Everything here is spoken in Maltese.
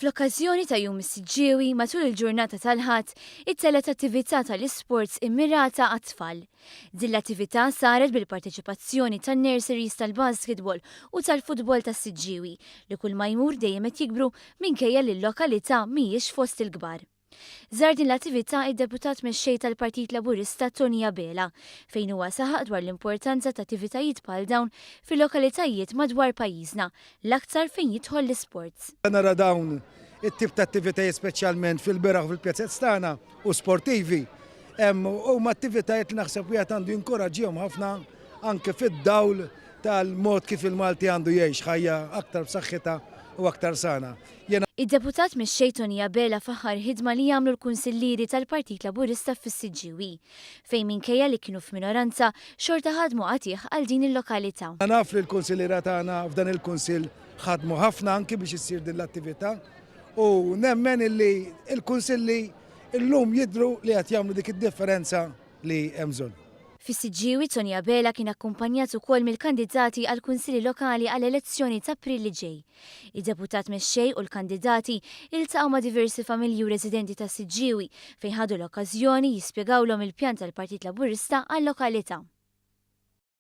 Fl-okkażjoni ta' Jum is-Siġġiewi, matul il-ġurnata tal-Ħadd, ittellgħet attività tal-isports immirata għat-tfal. Din l-attività saret bil-parteċipazzjoni tan-nurseries tal-basketball u tal-futbol tas-Siġġiewi li kull ma jmur dejjem qed jikbru minkejja li l-lokalità mhijiex fost il-kbar. Żar din l-attività id-Deputat Mexxej tal-Partit Laburista Tony Abela, fejn huwa saħaq dwar l-importanza ta' attivitajiet bħal dawn fil-lokalitajiet madwar pajjiżna, l-aktar fejn jidħol l-isports. Nara dawn it-tip ta' attivitajiet speċjalment fil-beraħ u fil-pjazez tagħna u sportivi huma attivitajiet li naħseb wieħed għandu jinkoraġġihom ħafna anke fid-dawl tal-mod kif il-Malti għandu jgħix ħajja aktar b'saħħitha u aktar sana. Jiena. Id-Deputat Mexxej Tony Abela faħħar ħidma li jagħmlu l-Kunsillieri tal-Partit Laburista fis-Siġġiewi, fejn minkejja li kienu f'minoranza, xorta ħadmu qatigħ għal din il-lokalità. Naf li l-Kunsilliera tagħna f'dan il-Kunsill ħadmu ħafna anki biex issir din l-attività u nemmen illi l-Kunsilli llum jidhru li qed jagħmlu dik id-differenza li hemm bżonn. Fis-Siġġiewi, Tony Abela kien akkumpanjat ukoll mill-kandidati għall-Kunsilli Lokali għall-elezzjoni t'April li ġej. Id-Deputat Mexxej u l-kandidati iltaqgħu ma' diversi familji u residenti tas-Siġġiewi fejn ħadu l-okkażjoni jispjegawlhom il-pjan tal-Partit Laburista għal-lokalità.